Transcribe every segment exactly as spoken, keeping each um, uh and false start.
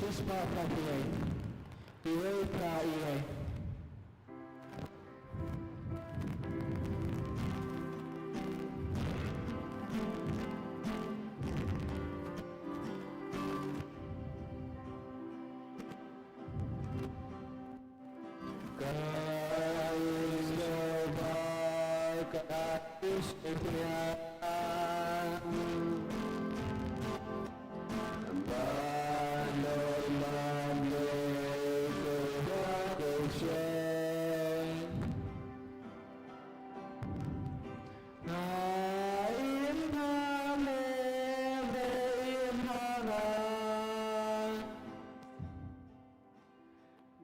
Spah phra phew wei. Iwei phra iwei.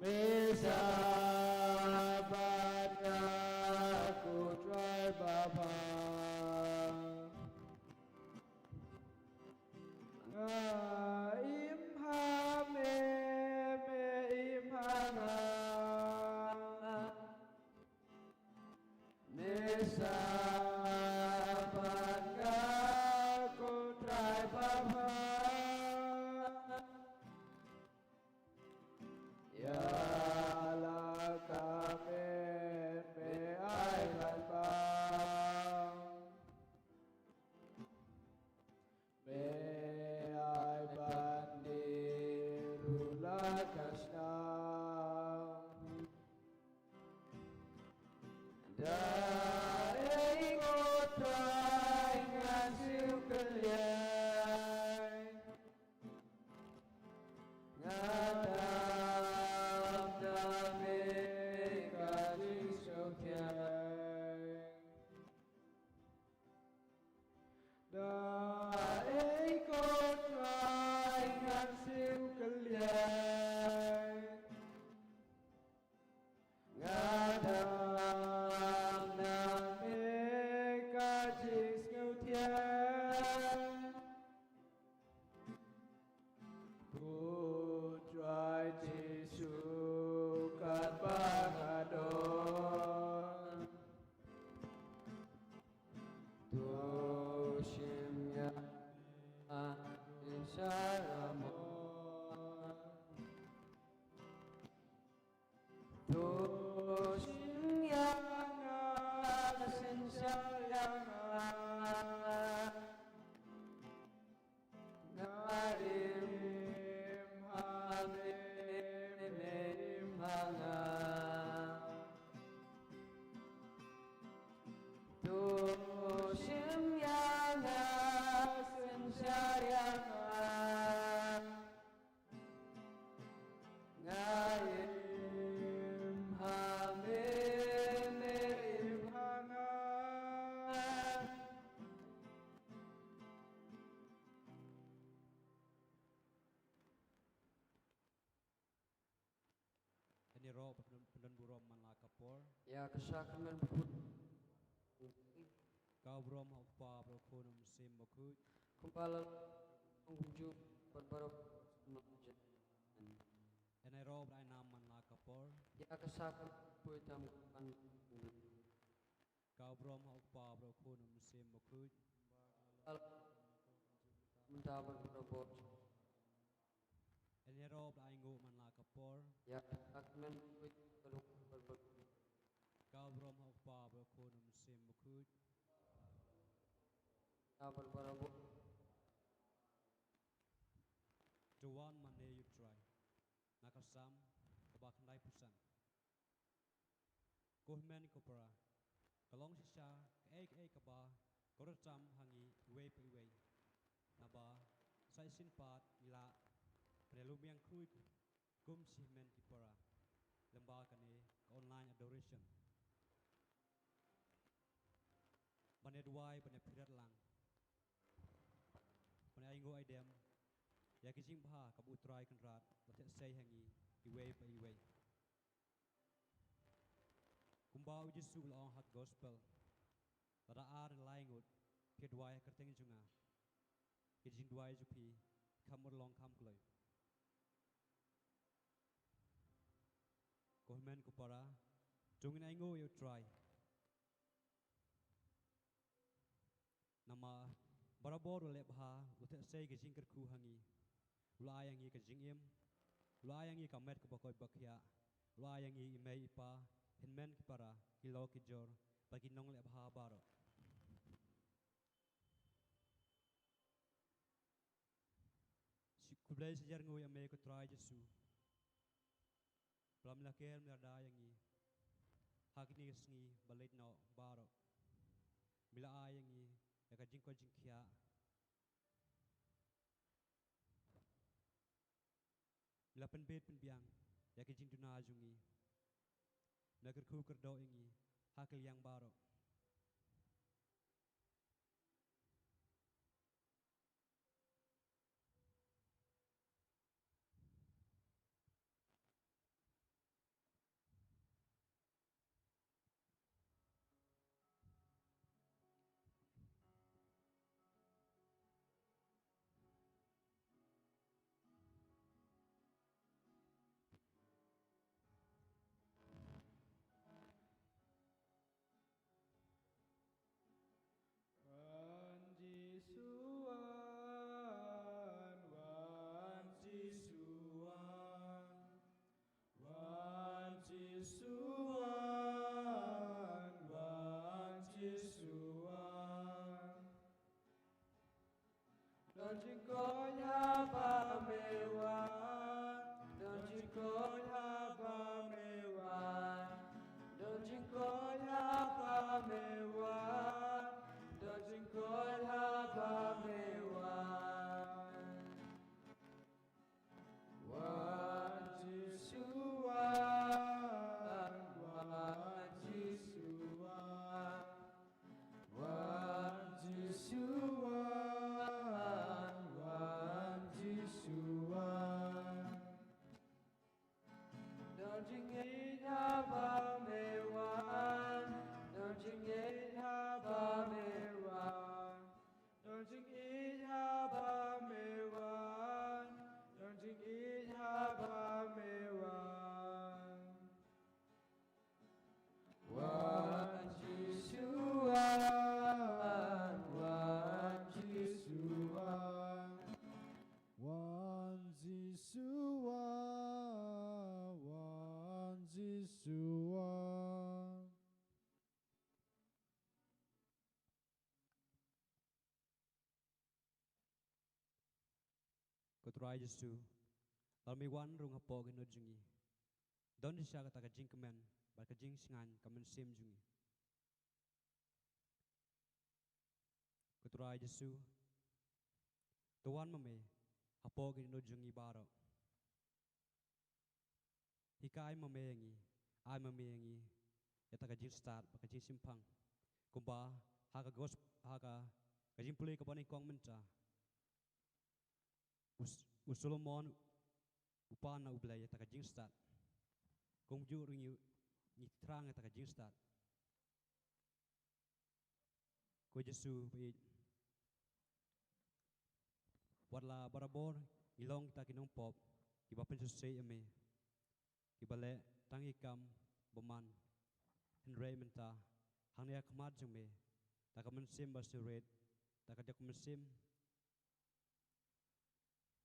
Me sa bad nga, ko Trai Baba. Nga im ha me, me im ha nga. Me sa bad nga, ko Trai Baba. Ïa la ka me, me ai ban bang. Me ai ban die ruh la ka shnong. Da ei ko Trai ngan siew kylliang. Nga dap da me ka jingsngewthiang. Da ei ko Trai ngan siew kylliang. Nga dap na me ka jingsngewthiang. Ko Trai Jisu katba nga don. To shim ïa nga, shim ïa nga. To shim ïa nga, shim ïa nga. Nga im ha me, me im ha nga. To shim ïa nga, shim ïa nga. Nga im ha me, me im ha nga. Kane ruh ba pyndon, pyndon burom man la ka por. Ïa ka sha ka men bukut. Ka burom ha u Kpa bad u Khun u Mynsiem Bakhuid. Kumba la kumjuh bad baroh. Kane ruh ba ai nam man la ka por. Ïa ka sha ka pui tam man. Ka burom ha u Kpa bad u Khun u Mynsiem Bakhuid. Al-, mynta bad baroh. Kane ruh ba ai nguh man la ka por. Ïa ka men bukut. Ka burom ha u Kpa bad u Khun u Mynsiem Bakhuid. Ïa bad baroh. To wan mane ïa u Trai. Na ka Salm kaba khyndaiphew san. Ko hynmen ko para, ka long shisha kaei kaei kaba kordor tam ha ngi iwei pa iwei. Naba sa shisien pat ngi la pynlum ïa nga khrui kum shi hynmen ki para lyngba kane ka online adoration. Ban ïa duwai, ban ïa pyrkhat lang, ban ïa ai nguh ai dem ïa ki jingbha kaba u Trai Kynrad u la theh sei ha ngi iwei pa iwei. Kumba u Jisu u la ong ha ka gospel, lada ar ne lai ngut phi duwai ha ka kyrteng jong nga, ki jingduwai jong phi kham mut long kham kloi. Ko hynmen ko para, to ngin ai nguh ïa u Trai. Namar barabor u la leh bha, u la theh sei ka jingkyrkhu ha ngi. U la ai ha ngi ka jingim, U la ai ïa ngi ka met kaba koit ba khiah. U la ai ïa ngi i mei i pa, hynmen ki para, ki lok ki jor, bad ki nongleh bha baroh. Shi-, khublei shi hajar nguh ïa me ko Trai Jisu. Ba me la ker me la da ïa ngi ha kine ki sngi ba leit noh baroh. Me la ai ïa ngi ïa ka jingkoit jingkhiah. Me la pynbit pynbiang ïa ki jingduna jong ngi. Me la kyrkhu kyrdoh ïa ngi ha ki liang baroh. Wan Jisu wan, wan Jisu wan, wan Jisu wan, wan Jisu wan. Don jingkoit haba me wan, don jingkoit haba me wan, don jingkoit haba me wan, don jingkoit haba me wan. Wan Jisu wan, wan Jisu wan. Wan Jisu wan, wan Jisu wan. Don jingïeit haba me wan, don jingïeit haba me wan. Don jingïeit haba me wan, don jingïeit haba me wan. Wan Jisu wan, wan Jisu wan. Wan Jisu wan, wan Jisu wan. Ko Trai Jisu, lada me wan rung hapoh ki nud jong ngi, don shisha kata ka jingkmen bad ka jingshngaiñ ka mynsiem jong ngi. Ko Trai Jisu, to wan ma me hapoh ki nud jong ngi baroh. Hikai ma me ïa ngi, ai ma me ïa ngi ïa kata ka jingstad bad ka jingshemphang. Kumba ha ka gos-, ha ka, ka jingpule kaba nyngkong mynta, u S-, u Solomon u pan na U Blei ïa kata ka jingstad. Kumjuh ruh ngi, ngi thrang ïa kata ka jingstad. Ko Jisu ba ïeit, wat la barabor ngi long kita ki nongpop kiba pynsngewsih ïa me, kiba leh tang ki kam ba man. Hynrei mynta, hangne ha khmat jong me, da ka mynsiem ba syrïet, da ka jong ka mynsiem,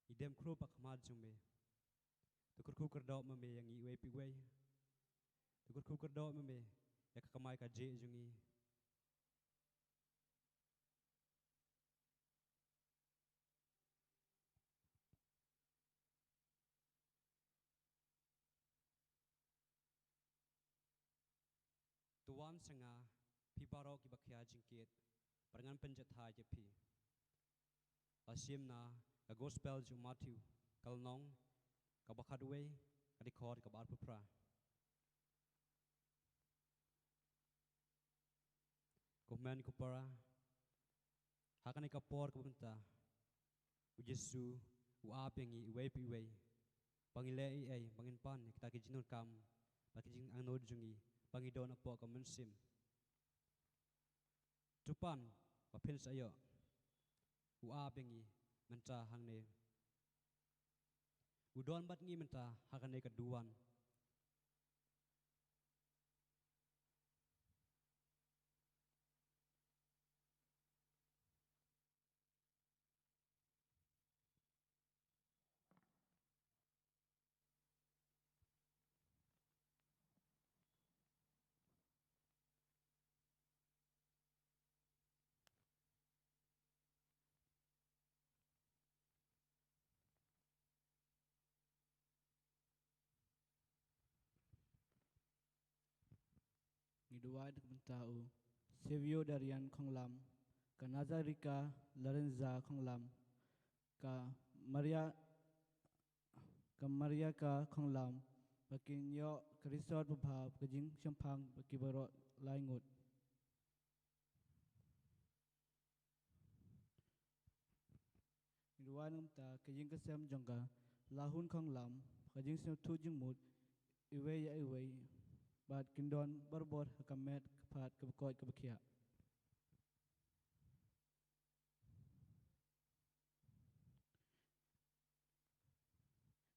ngi dem khrup ha khmat jong me. To kyrkhu kyrdoh ma me ïa ngi iwei pa iwei. To kyrkhu kyrdoh ma me ïa ka kamai kajih jong ngi. To wan sha nga, phi baroh kiba khia jingkit, bad ngan pynjahthait ïa phi. La shim na ka Gospel jong u Mathaiw, ka lynnong kaba khatwei, ka dkhot kaba arphew phra. Ko hynmen ko para, ha kane ka por kaba mynta, u Jisu u ap ïa ngi iwei pa iwei ba ngin leh ei ei, ba ngin pan ïa kita ki jingdonkam bad ki jingangnud jong ngi ba ngi don hapoh ka mynsiem. To pan ba phin sa ïoh. U ap ïa ngi mynta hangne. U don bad ngi mynta ha kane ka duwan. Duwai na ka bynta u Savio Darian Khonglam, ka Nazarika Lorenza Khonglam, ka Maria, ka Maria ka Khonglam, ba kin ïoh ka resort babha ka jingshemphang ba ki baroh lai ngut. Ngi duwai na ka bynta ka ïing ka sem jong ka Lahun Khonglam, ka jingsngewthuh jingmut iwei ïa iwei, bad kin don barabor ha ka met ka phad ka ba koit ka ba khiah.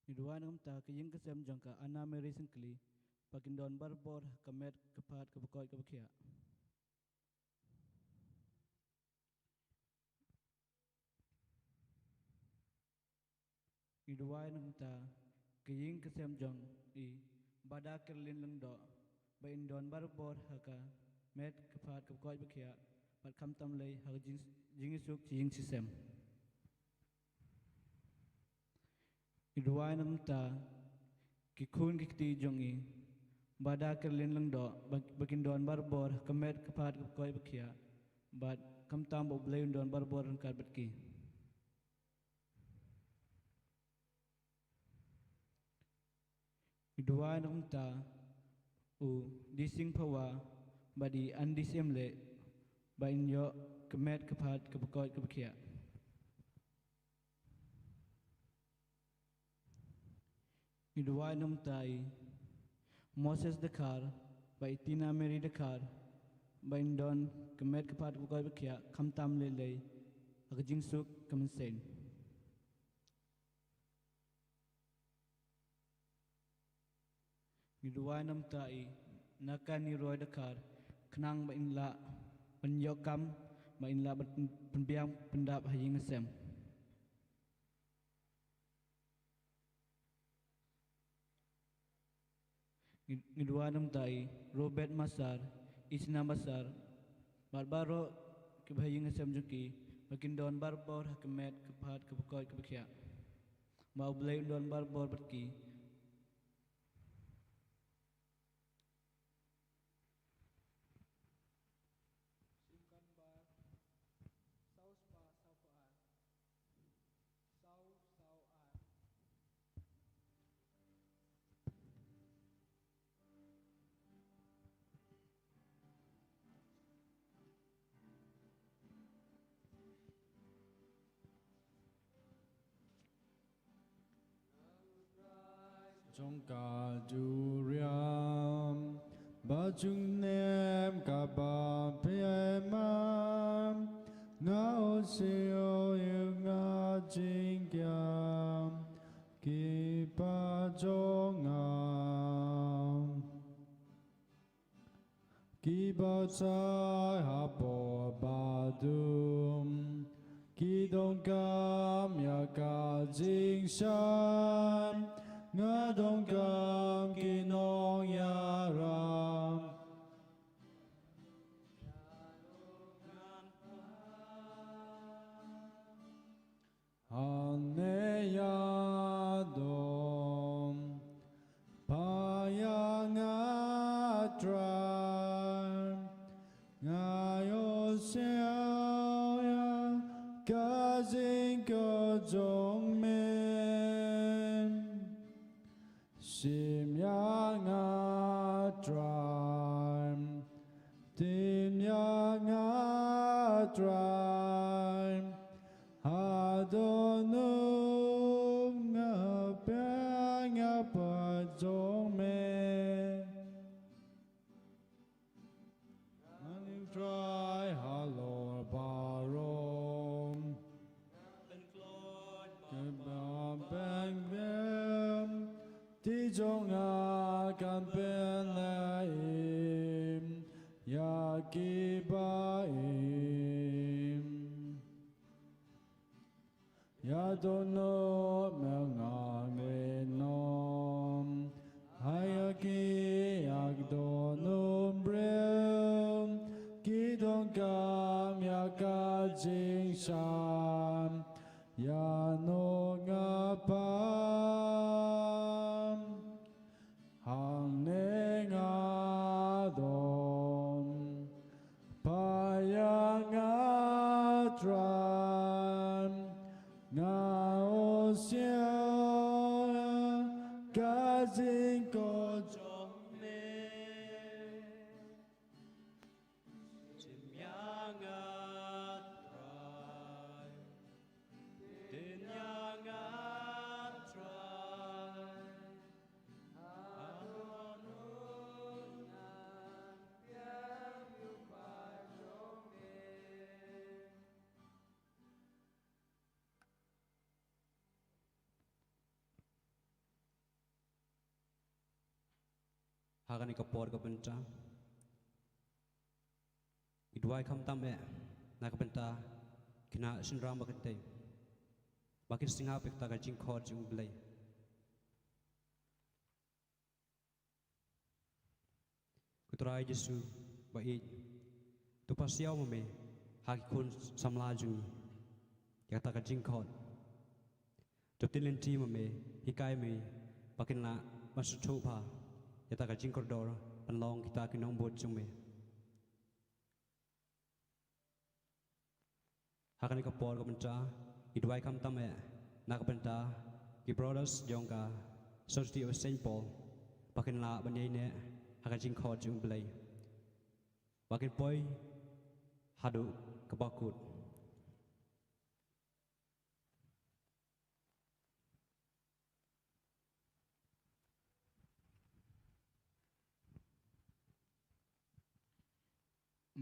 Ngi duwai na ka bynta ka ïing ka sem jong ka Anna Mary Syngkli, ba kin don barabor ha ka met ka phad ka ba koit ka ba khiah. Ngi duwai na ka bynta ka ïing ka sem jong i Bada Kerlin Lyngdoh, ba in don barabor ha ka met ka phad ka ba koit ba khiah, bad khamtam lei ha ka jing, jingïasuk shi ïing shi sem. Ngi duwai na ka bynta ki khun ki kti jong i Bada Kerlin Lyngdoh, ba, ba kin don barabor ha ka met ka phad ka ba koit ba khiah, bad khamtam ba U Blei un don barabor ryngkat bad ki. Ngi duwai na ka bynta u Dising Phawa, bad i Andi Syiem Leh, ba in ïoh ka met ka phad ka ba koit ka ba khiah. Ngi duwai na ka bynta i Moses Dkhar, bad i Tina Mary Dkhar, ba in don ka met ka phad ka ba koit ba khiah, khamtam lei lei ha ka jingsuk ka mynsiem. Ngi duwai na ka bynta i Nakani Roy Dkhar, khnang ba in lah ban ïoh kam, ba in lah ban pynbiang pyndap ha ïing ha sem. Ngi, ngi duwai na ka bynta i Robert Masar, i Sina Masar, bad baroh ki ba ha ïing ha sem jong ki, ba kin don barabor ha ka met ka phad ka ba koit ka ba khiah, ba U Blei un don barabor bad ki. Shim kan bar, saw spah saw phew ar. Saw saw ar. Jong ka duriam, ba jong nem ka ba pynmam, nga u siew ïa nga jingkiam, ki ba jong nga. Ki ba shai hapoh ba dum, ki donkam ïa ka jingshai, nga donkam ki nongïarap. Hangne ïadon pha ïa nga Trai, nga ïohsngew ïa ka jingkhot jong me. Shim ïa nga Trai, tim ïa nga Trai, haduh num nga pdiang ïa ka jong me. Ngan ïeng Trai halor baroh. Ki ba pynbeit, ti jong nga kan pynlait im ïa ki ba im. Ïa dohnud me nga ngeit noh, ha ïa ki ïa dohnud briew, ki donkam ïa ka jingshai, ïa noh nga Kpa, hangne nga don. Sia ka jingkyrkhu jong me. Tim ïa nga Trai. Tim ïa nga Trai. Ha kane ka por ka bynta, ngi duwai khamtam eh na ka bynta ki khynnah shynrang ba kynthei ba kin sngap ïa kata ka jingkhot jong U Blei. Ko Trai Jisu ba ïeit, to pasiaw ma me ha ki khun samla jong ngi ïa kata ka jingkhot. To tip lynti ma me, hikai me ba kin lah ban sngewthuh bha ïa kata ka jingkordor ban long kita ki nongbud jong me. Ha kane ka por ka bynta, ngi duwai khamtam eh na ka bynta ki brothers jong ka Society of Saint Paul ba kin lah ban ïaineh ha ka jingkhot jong U Blei, ba kin poi haduh kaba kut.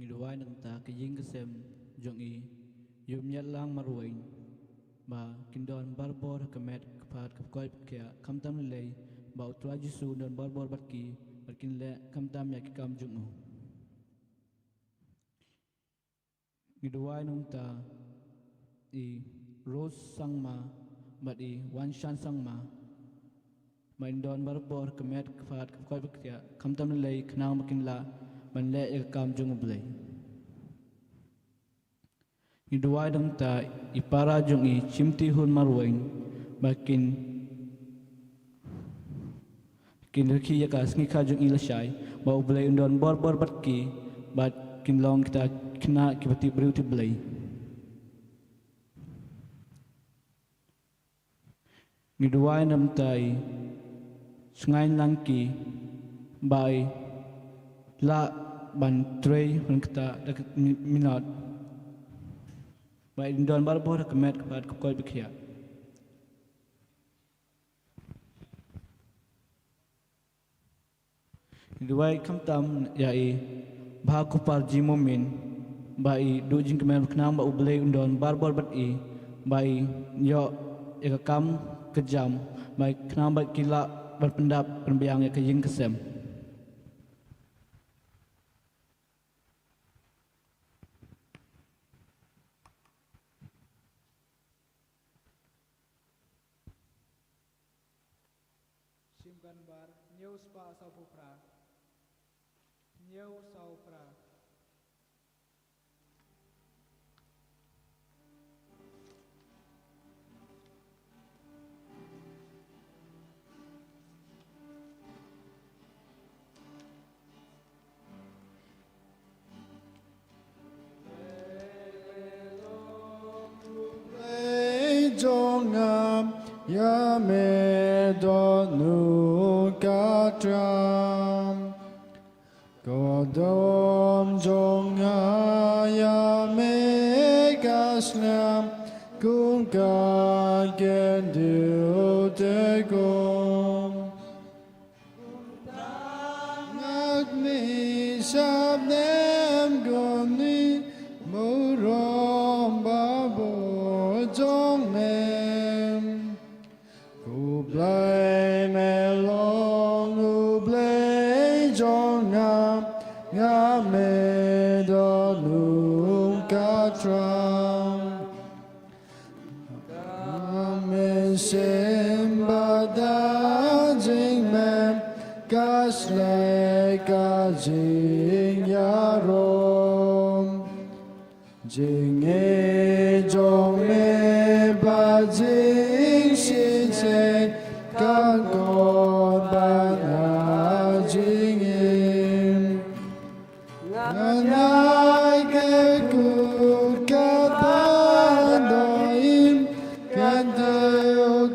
Ngi duwai na ka bynta ka ïing ka sem jong i, ïa u Miatlang Marweiñ, ba kin don barabor ha ka met ka phad ka koit ka khiah, khamtam lei lei ba U Trai Jisu un don barabor bad ki, bad kin leh khamtam ïa ki kam jong u. Ngi duwai na ka bynta i Rose Sangma bad i Wanshan Sangma, ba kin don barabor ha ka met ka phad ka koit ka khiah, khamtam lei lei khnang ba kin lah ban leh ïa ka kam jong U Blei. Ngi duwai na ka bynta i para jong i Chimti Hun Marweiñ, ba kin kin rkhie ïa ka sngi kha jong i lashai, ba U Blei un don barabor bad ki, bad kin long kita ki khynnah kiba tip briew tip Blei. Ngi duwai na ka bynta i Sngaiñ Langki, ba i lah ban trei ban kata da ka mi-, minot, ba i don barabor ha ka met ka phad ka koit ka khiah. Ngi duwai khamtam ïa i Bha Kupar Ji Momin, ba i duh jingkmen khnang ba U Blei un don barabor bad i, ba i ïoh ïa ka kam ka jam, ba i khnang ba ki lah ban pyndap pynbiang ïa ka ïing ka sem. Shim kan bar, hynñiew spah sawphew phra. Hynñiew saw phra. Blei jong nga, ïa me dohnud ka tram. Ka dohnud jong nga, ïa me ka sngap, kum ka khyndew te kum. Ngat mi sap nem goni burom ba bor jong me. U Blei me long U Blei jong nga, nga me dohnud ka tram. Nga me shim bad da jingmem, ka shlei ka jingïarom. Jingïeit jong me bad jingshisha, kan khot bad nga jingim. Ngan ai ka kut ka tang dohnud im, kan tei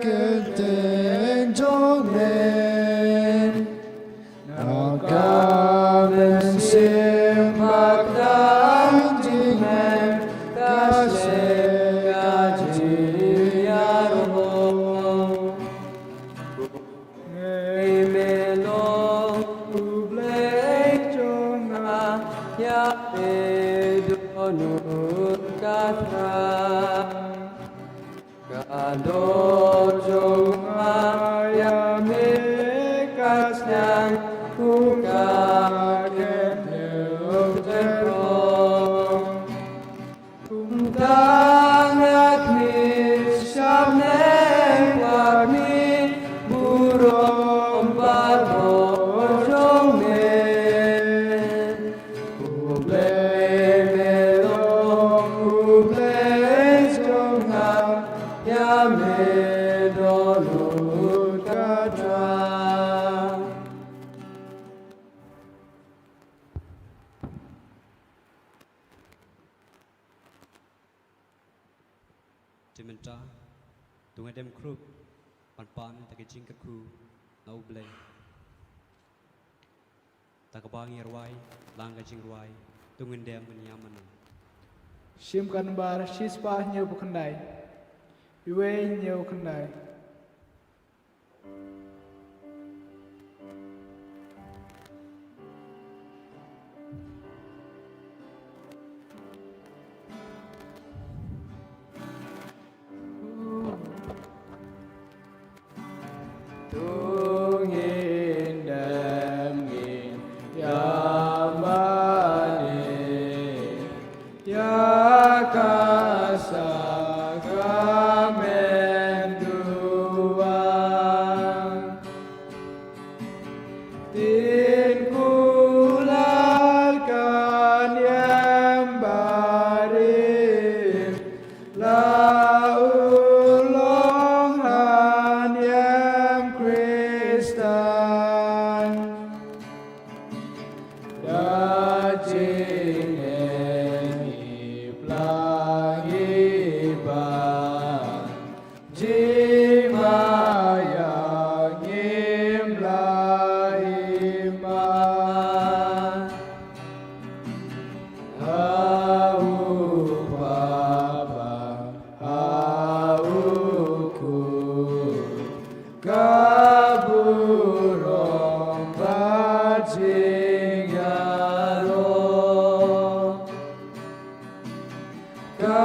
To jong nga ïa me ka sniang, u ka kem te u te rong. Kumta nga knieh sha me, wat me burom bad to jong me. U Blei me long u Blei jong nga, ïa me dohnud ka Trai. Te mynta to ngin dem khrup ban pan ïa ka jingkyrkhu na u Blei. Ta kaba ngi rwai lang ka jingrwai, to ngin dem ngin ïa mane. Shim ka nambar shispah hynñiewphew khyndai. Iwei hynñiew khyndai. To ngin dem ngin ïa mane ïa ka sakramen duwai. Tin kular kan ïam barim, la u long han ïam Khristan. Da jingeh ngi pla ngi ba, jingmaïa ngim la i man. Ha u Kpa bad ha u Khun ka burom bad jingïaroh. Ka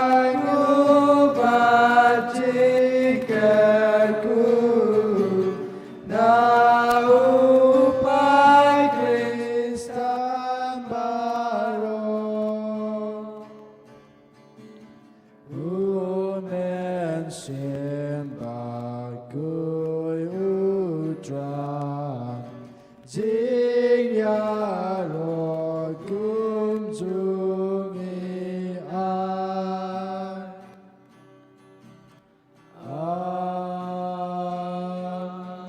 ainguh bad jingkyrkhu na u paid Khristan baroh. U Mynsiem Bakhuid U Trai, jingïaroh kumjuh ngi ai.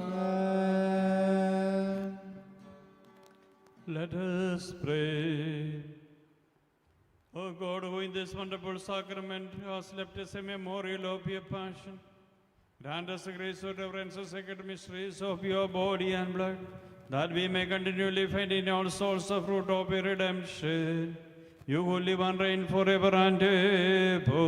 Amen. Let us pray. O God, who in this wonderful sacrament has left us a memorial of your passion, grant us the grace to reverence the sacred mysteries of your body and blood, that we may continually find in all souls the fruit of your redemption. You who live and reign forever and ever.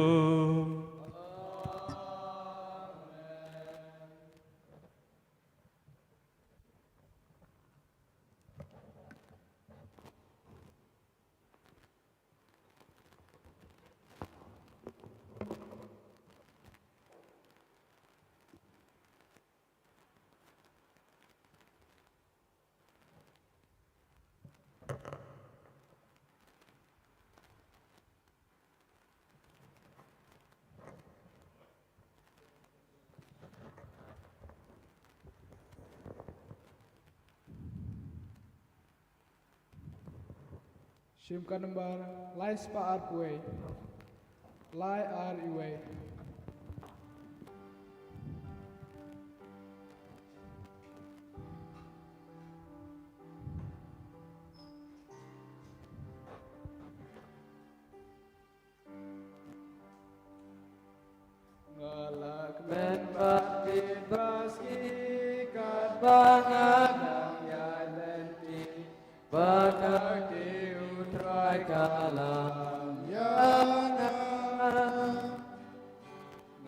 Shim ka nambar lai spah arphew wei. Lai ar wei. Nga la kmen bad ki bas ki katba nga dang ïaid lynti, ba ka kti U Trai ka lam ïa nga.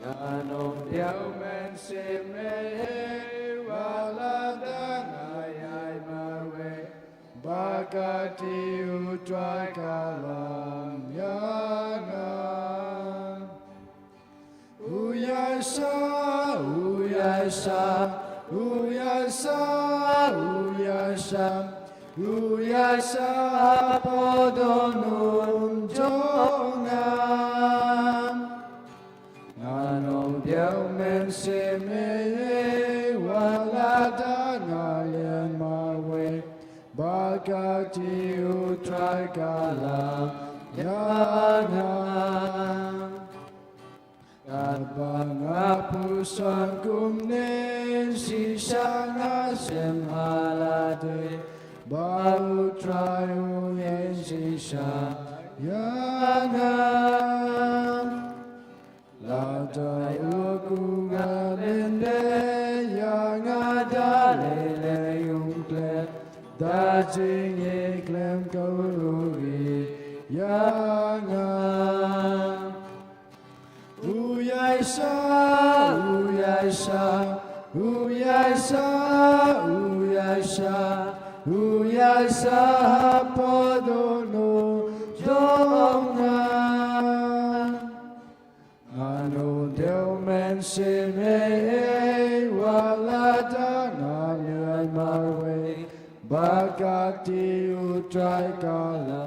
Ngan ym diaw mynsiem ei ei wat la dang nga ïaid marwei, ba ka kti U Trai ka lam ïa nga. U Ïaishah, u ïaishah, u ïaishah, u ïaishah, u ïaishah ha pdeng um jong nga. Ngan ong diaw mynsiem ei ei wat la da nga lian marwei, ba ka kti U Trai ka la ïa nga. Katba nga pyrshang kumne, shisha nga shem ha lade, ba U Trai u ïeng shisha ïa nga. Lada u kyrkhu nga lyndet ïa nga, da lei lei un klet, da jingïeit khlem kyrkhu ïa nga. U ïaishah, u ïaishah, u ïaishah, u ïaishah, u ïaishah ha pdeng um jong nga. Ngan ong diaw mynsiem ei ei wat la da nga lian marwei, ba ka kti U Trai ka la